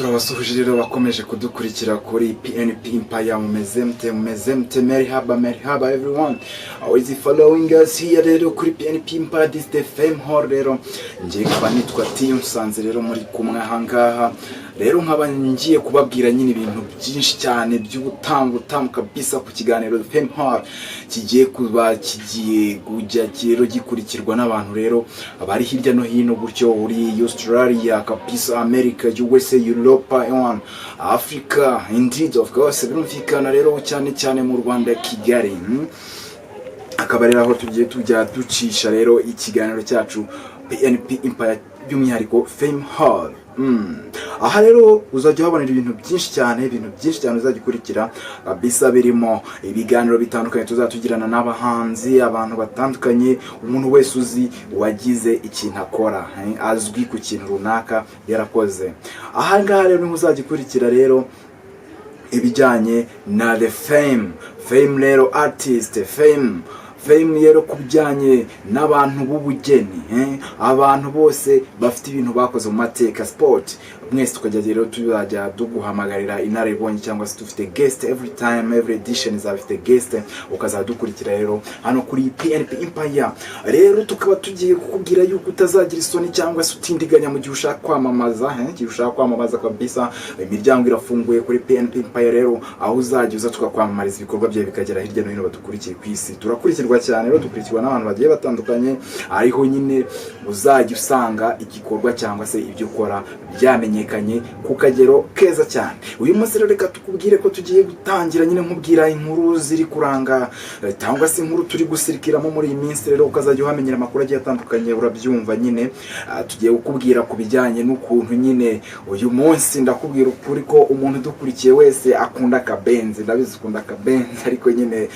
Turabasuhuje rero bakomeje kudukurikira kuri PNP Empire. Mumeze mute? Mumeze mute? Merhaba, merhaba everyone always following us here rero kuri PNP Empire. This the Fame Hall. Rero ngiye kuba nitwa T Musanze. Rero muri kumwe ahangaha rero nkaba ngiye kubabwira nyine ibintu byinshi cyane by'ubutambutamu kabisa ku kiganiro Fame Hall kigiye kuba, kigiye kujya rero gikurikirwa n'abantu rero bari hirya no hino gutyo, uri Australia kabisa, America, USA, Europe and Africa indeed, of course. Birumvikana rero cyane cyane mu Rwanda, Kigali. Akaba rero aho tugiye tujya ducisha rero ikiganiro cyacu PNP Empire, by'umwihariko Fame Hall. Aha rero uzajya uhabonera ibintu byinshi cyane, ibintu byinshi cyane uzajya ukurikira kabisa, birimo ibiganiro bitandukanye tuzatugirana n'abahanzi, abantu batandukanye, umuntu wese uzi wagize ikintu akora, azwi ku kintu runaka yarakoze. Aha ngaha rero niho uzajya ukurikira rero ibijyanye na the fame, fame rero artist, fame, fame rero ku bijyanye n'abantu b'ubugeni, abantu bose bafite ibintu bakoze mu mateka, sport, mwese tukajya rero tuzajya tuguhamagarira inararibonye cyangwa se dufite guest every time, every edition izaba ifite guest, ukazadukurikira rero hano kuri PNP Empire. Rero tukaba tugiye kukubwira yuko utazagira isoni cyangwa se utindiganya mu gihe ushaka kwamamaza, igihe ushaka kwamamaza kabisa, imiryango irafunguye kuri PNP Empire rero, aho uzajya uza tukakwamamariza ibikorwa byawe bikagera hirya no hino badukurikiye ku isi. Turakurikirwa cyane rero, dukurikirwa n'abantu bagiye batandukanye, ariho nyine uzajya usanga igikorwa cyangwa se ibyo ukora byamenyekanye ku kagero keza cyane. Uyu munsi rero reka tukubwire ko tugiye gutangira nyine nkubwira inkuru ziri kuranga, cyangwa se inkuru turi gusirikiramo muri iyi minsi. Rero ukazajya uhamenyera amakuru agiye atandukanye, urabyumva nyine. Tugiye kukubwira ku bijyanye n'ukuntu nyine uyu munsi ndakubwira ukuri ko umuntu udukurikiye wese akunda akabenzi. Ndabizi ukunda akabenzi, ariko nyine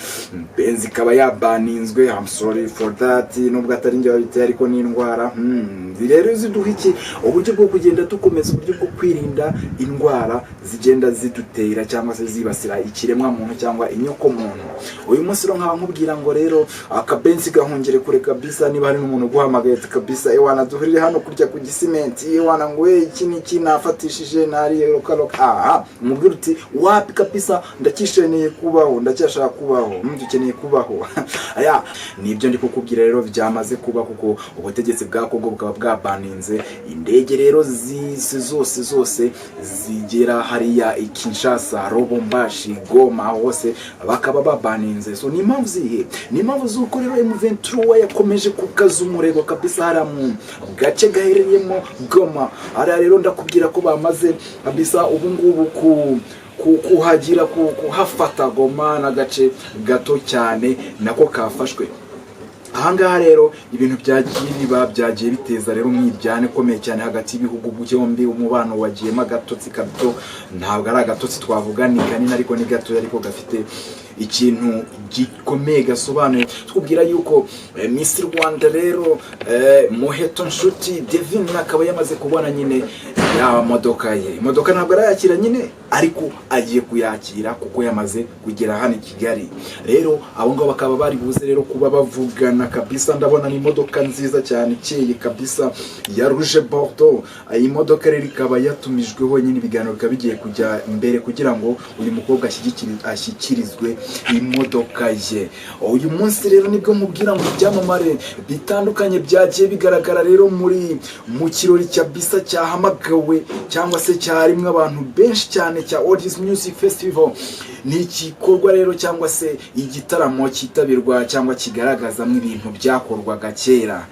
benzi ikaba yabaninzwe. I'm sorry for that, nubwo atari njye wabiteye, ariko ni indwara. Rero ziduha iki? Uburyo bwo kugenda dukomeza uburyo bwo kwirinda indwara zigenda zidutera cyangwa se zibasira ikiremwa muntu cyangwa inyoko muntu. Uyu munsi rero nkaba nkubwira ngo rero akabenzi gahungire kure kabisa. Niba hari n'umuntu uguhamagaye ati kabisa ewana duhurire hano kurya ku Gisimenti, ewana ngo we iki n'iki nafatishije nari roka, aha umubwira uti wapi kabisa, ndacyisheneye kubaho, ndacyashaka kubaho, dukeneye kubaho. Aya nibyo ndi kukubwira rero byamaze kuba, kuko ubutegetsi bwa Kongo bukaba bwabaninze indege rero zisi zose zose zigera hariya i Kinshasa, Lubumbashi, Goma, hose bakaba babaninze. So ni impamvu zihe? Ni impamvu z'uko rero M23 yakomeje kukaza umurego kabisa hariya mu gace gaherereyemo Goma. Hariya rero ndakubwira ko bamaze kabisa ubu ngubu kuhagira, kuhafata Goma n'agace gato cyane nako kafashwe. Ahangaha rero ibintu byagiye biba, byagiye biteza rero umwiryane ukomeye cyane hagati y'ibihugu byombi. Umubano wagiyemo agatotsi gato, ntabwo ari agatotsi twavuga ni kanini, ariko ni gatoya, ariko gafite ikintu gikomeye gasobanuye. Twubwira yuko Miss Rwanda rero, Muheto Nshuti Divine, akaba yamaze kubona nyine ya modoka ye. Imodoka ntabwo arayakira nyine, ariko agiye kuyakira kuko yamaze kugera hano i Kigali. Rero abo ngabo bakaba bari buze rero kuba bavugana kabisa. Ndabona ni imodoka nziza cyane ikeye kabisa ya rouge bordeaux. Iyi modoka rero ikaba yatumijweho nyine, ibiganiro bikaba bigiye kujya mbere kugira ngo uyu mukobwa ashyikirizwe imodoka ye. Uyu munsi rero nibwo mubwira ngo ibyamamare bitandukanye byagiye bigaragara rero muri mu kirori cya bisa cyahamagawe cyangwa se cyarimwe abantu benshi cyane cya Oldies Music Festival. Ni igikorwa rero cyangwa se igitaramo cyitabirwa cyangwa kigaragazamo ibintu byakorwaga kera,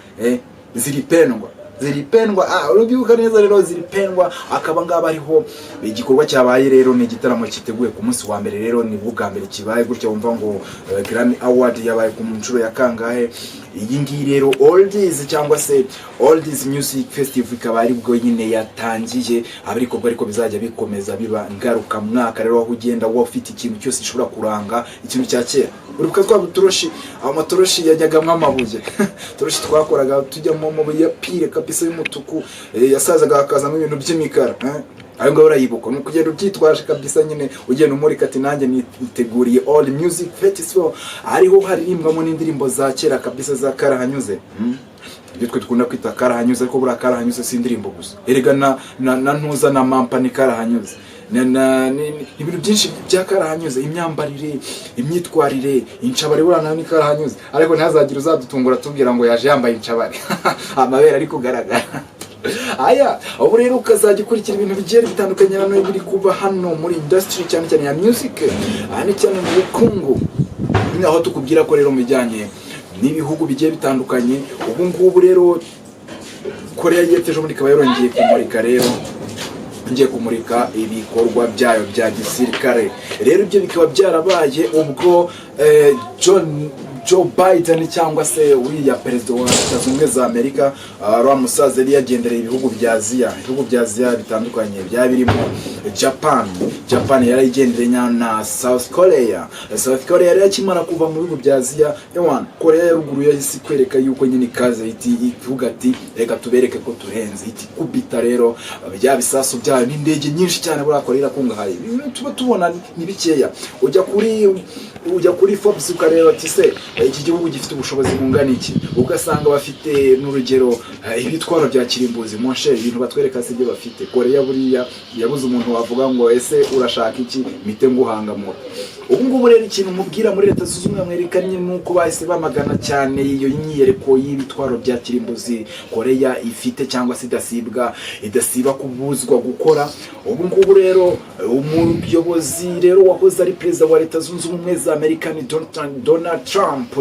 zilipendwa, zilipendwa. Urabyibuka neza rero zilipendwa. Akaba ngaba ariho igikorwa cyabaye. Rero ni igitaramo cyiteguye ku munsi wa mbere. Rero ni bwo bwa mbere kibaye gutya, wumva ngo Grammy Award yabaye ku nshuro ya kangahe. Iyi ngiyi rero Oldies cyangwa se Oldies Music Festival ikaba ari bwo nyine yatangiye, aba ibikorwa ariko bizajya bikomeza biba ngaruka mwaka. Rero aho ugenda wowe ufite ikintu cyose gishobora kuranga ikintu cya kera, uribuka twa butoroshi, amatoroshi yajyagamo amabuye, toroshi twakoraga tujyamo amabuye ya pire kabisa y'umutuku, yasazaga hakazamo ibintu by'imikara, eh? Ayo ngayo urayibuka? Ni ukugenda ubyitwaje kabisa nyine, ugenda umurika ati nanjye niteguriye All Music Festival, ariho haririmbwamo n'indirimbo za kera kabisa za karahanyuze. Ibyo twe dukunda kwita karahanyuze, ariko buriya karahanyuze si indirimbo gusa erega, na ntuza na mampa ni karahanyuze, na ibintu byinshi bya karahanyuze, imyambarire, imyitwarire, incabari buriya nayo ni karahanyuze. Ariko ntihazagire uzadutungura tubwira ngo yaje yambaye incabari, amabere ari kugaragara. Aya, ubu rero ukazajya ukurikira ibintu bigiye bitandukanye nanone biri kuba hano muri industry, cyane cyane ya music, cyane cyane mu bukungu. Ni aho tukubwira ko rero mu bijyanye n'ibihugu bigiye bitandukanye, ubu ngubu rero Korea y'Epfo ejo bundi ikaba yarongeye kumurika rero, ngiye kumurika ibikorwa byayo bya gisirikare. Rero ibyo bikaba byarabaye ubwo John Joe Biden, cyangwa se uriya perezida wa Leta Zunze Ubumwe za Amerika, uriya musaza, yari yagendereye ibihugu bya Aziya, ibihugu bya Aziya bitandukanye byaba birimo Japan. Japan yarayigendereye na South Korea. South Korea yari akimara kuva mu bihugu bya Aziya, ewan, Korea ya Ruguru yahise ikwereka yuko nyine ikaze, iti ivuga ati: "Reka tubereke ko turenze." Iti kubita rero bya bisasu byayo n'indege nyinshi cyane. Buriya Korea irakungahaye, ibintu tuba tubona ni bikeya. Ujya kuri Forbes ukareba ati: "Se iki gihugu gifite ubushobozi bungana iki?" Ugasanga bafite n'urugero ibitwaro bya kirimbuzi. Mon cher, ibintu batwereka si ibyo bafite. Korea buriya yabuze umuntu wavuga ngo: "Ese urashaka iki? Mite nguhangamura." Ubu ngubu rero ikintu mubwira muri Leta Zunze Ubumwe Amerika ni nuko bahise bamagana cyane iyo myiyereko y'ibitwaro bya kirimbuzi Korea ifite, cyangwa se idasiba kubuzwa gukora. Ubu ngubu rero umuyobozi rero wahoze ari perezida wa Leta Zunze Ubumwe za Amerika ni Donald Trump.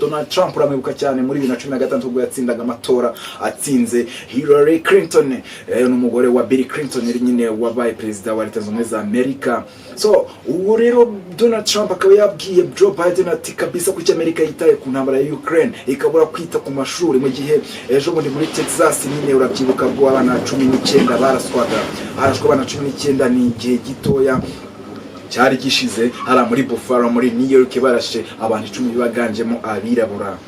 Donald Trump uramwibuka cyane muri 2016 ubwo yatsindaga amatora, atsinze Hillary Clinton, n'umugore wa Bill Clinton yari nyine wabaye perezida wa Leta Zunze Ubumwe za Amerika. So ubu rero Donald Trump akaba yabwiye Joe Biden ati: "Kabisa, kuki Amerika yitaye ku ntambara ya Ukraine ikabura kwita ku mashuri?" Mu gihe ejo bundi muri Texas nyine urabyibuka bwo abana 19 baraswaga, harashwe abana 19, ni igihe gitoya cyari gishize hariya muri Buffalo muri New York barashe abantu 10 baganjemo abirabura.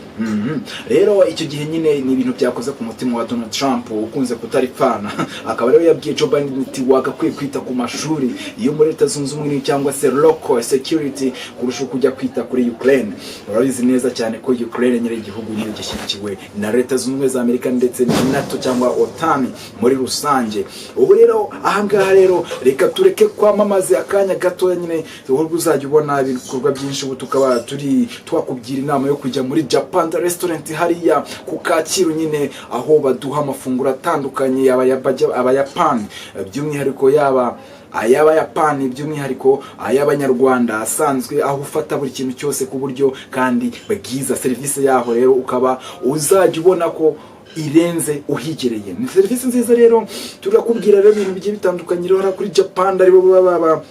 Rero icyo gihe nyine ni ibintu byakoze ku mutima wa Donald Trump ukunze kutaripfana, akaba rero yabwiye Joe Biden ati: "Wagakwiye kwita ku mashuri yo muri Leta Zunze Ubumwe cyangwa se local security kurusha uko ujya kwita kuri Ukraine." Urabizi neza cyane ko Ukraine nyine igihugu nyine gishyigikiwe na Leta Zunze Ubumwe za Amerika ndetse na NATO cyangwa OTAN muri rusange. Ubu rero ahangaha rero reka tureke kwamamaza akanya gatoya nyine, wowe uzajya ubona ibikorwa byinshi. Ubu tukaba turi twakubwira inama yo kujya muri Japan Restaurant hariya ku Kacyiru nyine, aho baduha amafunguro atandukanye Abayapani by'umwihariko, yaba ay'Abayapani by'umwihariko, ay'Abanyarwanda asanzwe, aho ufata buri kintu cyose ku buryo kandi bwiza. Serivisi yaho rero ukaba uzajya ubona ko irenze uhigereye, ni serivisi nziza. Rero turakubwira rero ibintu bigiye bitandukanye rero hariya kuri Japan, aribo baba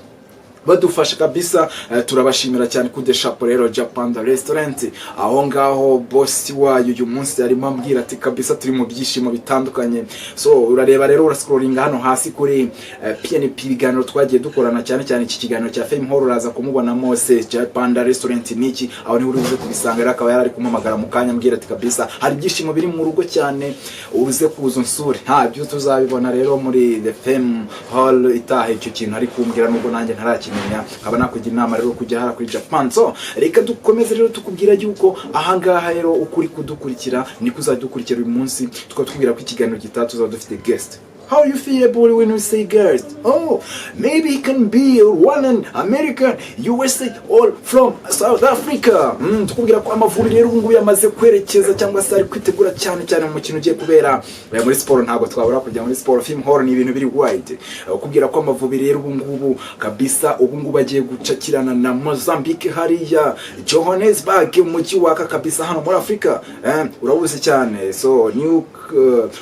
badufasha kabisa. Turabashimira cyane kude chapeau. Rero Japan Restaurant aho ngaho, boss wayo uyu munsi arimo ambwira ati: "Kabisa turi mu byishimo bitandukanye." So urareba rero, urascrollinga hano hasi kuri PNP, ibiganiro twagiye dukorana, cyane cyane iki kiganiro cya Fame Hall, uraza kumubonamo se Japan Restaurant niki, aho niho uri buze kubisanga. Rero akaba yari ari kumpamagara mu kanya ambwira ati: "Kabisa hari ibyishimo biri mu rugo cyane, uze kuza unsure." Nta byo tuzabibona rero muri the Fame Hall itaha. Icyo kintu ari kumbwira nubwo nanjye ntarakimenya, nkaba nakugira inama rero kujya hara kuri Japan. So reka dukomeze rero tukubwira yuko ahangaha rero ukuri kudukurikira niko uzajya udukurikira uyu munsi, tukaba tukubwira ko ikiganiro gitaha tuzaba dufite guest. How you feel about when we say guest? Oh, maybe he can be Rwandan, American, USA or from South Africa. Tukubwira ko Amavubi rero ubu ngubu yamaze kwerekeza cyangwa se ari kwitegura cyane cyane mu mukino ugiye kubera muri siporo. Ntabwo twabura kujya muri siporo. Film Hall ni ibintu biri wide. Ukubwira ko Amavubi rero ubu ngubu kabisa, ubu ngubu agiye gucakirana na Mozambique hariya Johannesburg, umujyi waka kabisa hano muri Afrika. Urabuze cyane. So new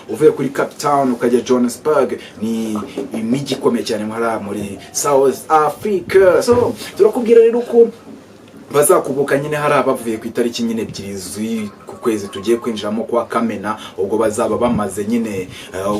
uvuye kuri Cape Town ukajya Johannesburg, ni imijyi ikomeye cyane muri South Africa. So turakubwira rero ko bazakubuka nyine hari abavuye ku itariki nyine 2 z'uku kwezi tugiye kwinjiramo kwa Kamena, ubwo bazaba bamaze nyine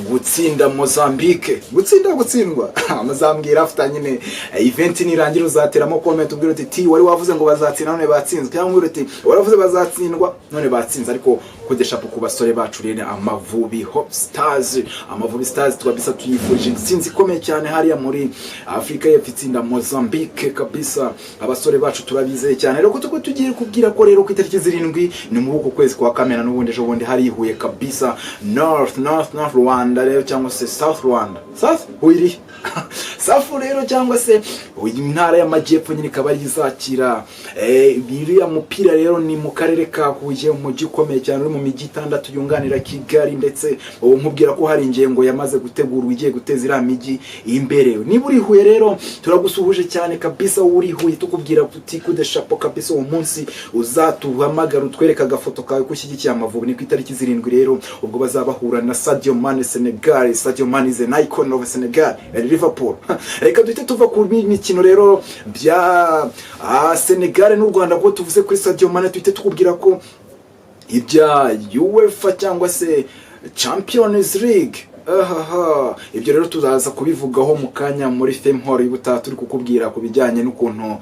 gutsinda Mozambique. Gutsinda, gutsindwa, muzambwira after nyine event nirangira, uzateramo comment ubwira uti: "Ti wari wavuze ngo bazatsinda none batsinzwe," cyangwa ubwira uti: "Waravuze bazatsindwa none batsinze." Ariko Coup de chapeau ku basore bacu rero, Amavubi Hope Stars, Amavubi Stars kabisa, tuyifurije intsinzi ikomeye cyane hariya muri Afurika y'Epfo, itsinda Mozambique kabisa. Abasore bacu turabizeye cyane rero, ko tuko tugiye kubwira ko rero ku itariki 7, ni muri uku kwezi kwa Kamena n'ubundi, ejo bundi, hari Huye kabisa, North Rwanda rero, cyangwa se South Rwanda, South Huye iri South rero, cyangwa se intara y'Amajyepfo nyine, ikaba ari izakira iriya mupira. Rero ni mu karere ka Huye, umujyi ukomeye cyane uri mu mijyi itandatu yunganira Kigali. Ndetse ubu nkubwira ko hari ingengo yamaze gutegurwa igiye guteza iriya mijyi imbere. Niba uri Huye rero, turagusuhuje cyane kabisa. Wowe uri Huye, tukubwira tuti coup de chapeau kabisa. Uwo munsi uzatuhamagara utwereke agafoto kawe ko ushyigikiye Amavubi. Ni ku itariki 7 rero, ubwo bazabahura na Sadio Mane, Senegal. Sadio Mane is an icon of Senegal and Liverpool. Reka duhite tuva ku mikino rero bya Senegal n'u Rwanda, kuko tuvuze kuri Sadio Mane, duhite tukubwira ko ibya UEFA cyangwa se Champions League, ahaha, ibyo rero tuzaza kubivugaho mu kanya muri Fame Hall y'ubutaha, turi kukubwira ku bijyanye n'ukuntu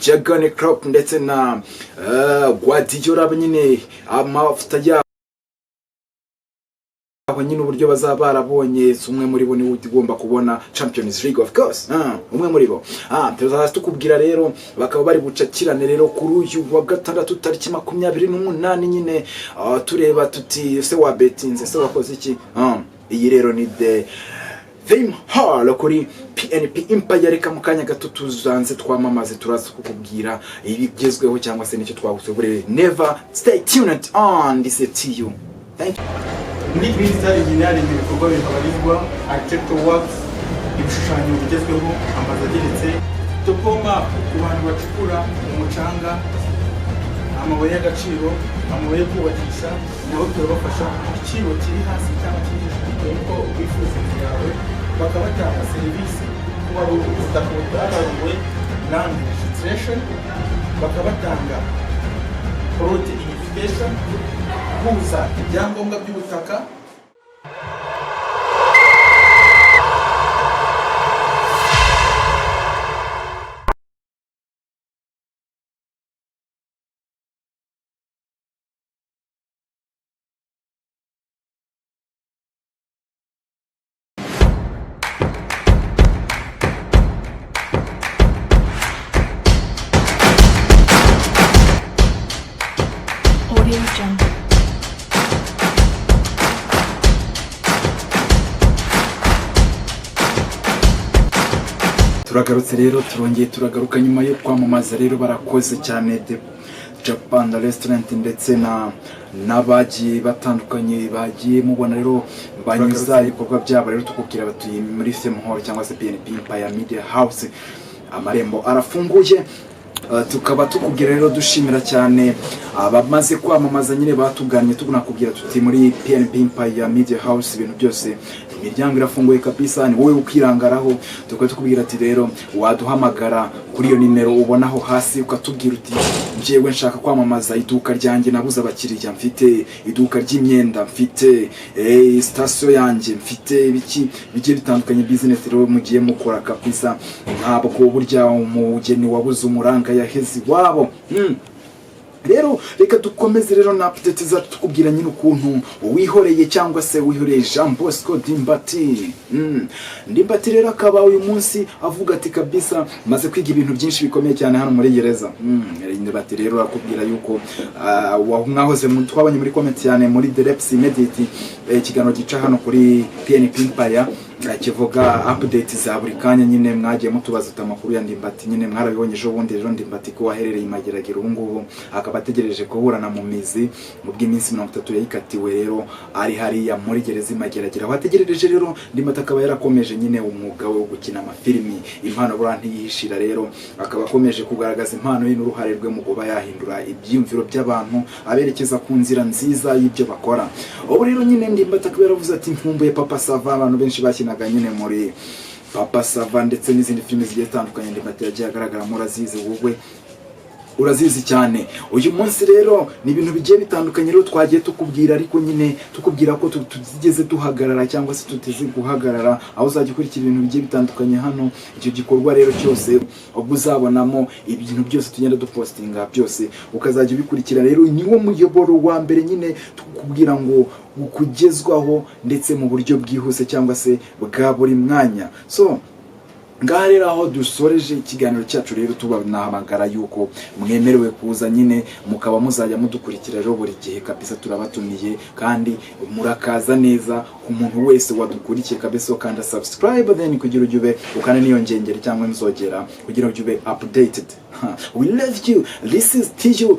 Jurgen Klopp ndetse na Guardiola nyine, amavuta yabo nyine, uburyo bazaba barabonye umwe muri bo niwe ugomba kubona Champions League, of course. Umwe muri bo, tuzaza tukubwira rero, bakaba bari bucakirane rero kuri uyu wa gatandatu tariki 28 nyine. Tureba tuti se wabetinze, se wakoze iki? Iyi rero ni The Fame Hall kuri PNP Empire. Reka mu kanya gato tuzanze twamamaze, turaza kukubwira ibigezweho cyangwa se nicyo twaguteguriye. Never stay tuned on this TU. Thank you. Muri Green Star Engineering ibikorwa bihabarizwa: architectural works, ibishushanyo bigezweho, amazu ageretse, topo map ku bantu bacukura umucanga, amabuye y'agaciro, amabuye yo kubakisha, nabo turabafasha ku giciro kiri hasi cyangwa kiri hejuru bitewe n'uko wifuza inzu yawe. Bakaba batanga serivisi kubarura ubutaka butabaruwe, land registration, bakaba batanga plot unification, guhuza ibyangombwa by'ubutaka. Audio Jungle. Turagarutse rero, turongeye turagaruka nyuma yo kwamamaza. Rero barakoze cyane The Japan Restaurant ndetse na n'abagiye batandukanye bagiye mubona rero banyuza ibikorwa byabo. Rero tukubwira batuye muri Fame Hall cyangwa se PNP Empire Media House, amarembo arafunguye. Tukaba tukubwira rero, dushimira cyane abamaze kwamamaza nyine batugannye, tunakubwira tuti muri PNP Empire Media House ibintu byose, imiryango irafunguye kabisa, ni wowe ukirangaraho. Tukaba tukubwira ati rero waduhamagara kuri iyo nimero ubonaho hasi, ukatubwira uti njyewe nshaka kwamamaza iduka ryanjye, nabuze abakiriya, mfite iduka ry'imyenda, mfite sitasiyo yanjye, mfite ibiki bigiye bitandukanye, business rero mugiye mukora kabisa. Ntabwo burya umugeni wabuze umuranga yaheze iwabo. Rero reka dukomeze rero na update zacu, tukubwira nyine ukuntu uwihoreye cyangwa se wihoreye Jean Bosco Ndimbati. Ndimbati rero akaba uyu munsi avuga ati kabisa maze kwiga ibintu byinshi bikomeye cyane hano muri gereza. Ndimbati rero arakubwira yuko mwahoze twabonye muri comment cyane muri The Reps Immediate, ikiganiro gica hano kuri PNP Empire, kivuga update za buri kanya nyine. Mwagiye mutubaza uti amakuru ya Ndimbati nyine mwarabibonye ejo bundi. Rero Ndimbati ko waherereye i Mageragere, ubu ngubu akaba ategereje kuburana mu mizi mu bw'iminsi 30 yayikatiwe. Rero ari hariya muri gereza i Mageragere aho ategerereje. Rero Ndimbati akaba yarakomeje nyine umwuga we wo gukina amafilimi. Impano buriya ntiyihishira. Rero akaba akomeje kugaragaza impano ye n'uruhare rwe mu kuba yahindura ibyiyumviro by'abantu, aberekeza ku nzira nziza y'ibyo bakora. Ubu rero nyine Ndimbati akaba yaravuze ati nkumbuye Papa Sava. Abantu benshi bakinaga nyine muri Papa Sava ndetse n'izindi filimi zigiye zitandukanye Ndimbati yagiye agaragaramo, urazizi wowe. Urazizi cyane. Uyu munsi rero ni ibintu bigiye bitandukanye rero twagiye tukubwira, ariko nyine tukubwira ko tutigeze duhagarara cyangwa se tuteze guhagarara, aho uzajya ukurikira ibintu bigiye bitandukanye hano. Icyo gikorwa rero cyose, ubwo uzabonamo ibintu byose tugenda dupostinga byose, ukazajya ubikurikira. Rero niwo muyoboro wa mbere nyine tukubwira ngo ukugezwaho, ndetse mu buryo bwihuse cyangwa se bwa buri mwanya. So ngaha rero aho dusoreje ikiganiro cyacu rero, tubanahamagara yuko mwemerewe kuza nyine, mukaba muzajya mudukurikira rero buri gihe kabisa. Turabatumiye kandi murakaza neza. Ku muntu wese wadukurikiye kabisa, ukanda subscribe, then kugira ujye ube ukanda n'iyo ngengeri cyangwa inzogera, kugira ujye ube updated. Ha, we love you. This is Tiju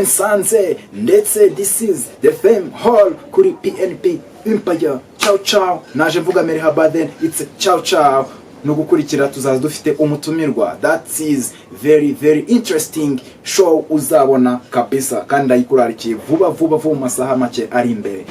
Nsanze, ndetse this is the Fame Hall kuri PNP Empire. Ciao ciao. Naje mvuga merhaba, then it's ciao ciao. No gukurikira tuzaza dufite umutumirwa. That is very very interesting show uzabona kabisa, kandi ndayikurarikiye vuba vuba vuba mu masaha make ari imbere.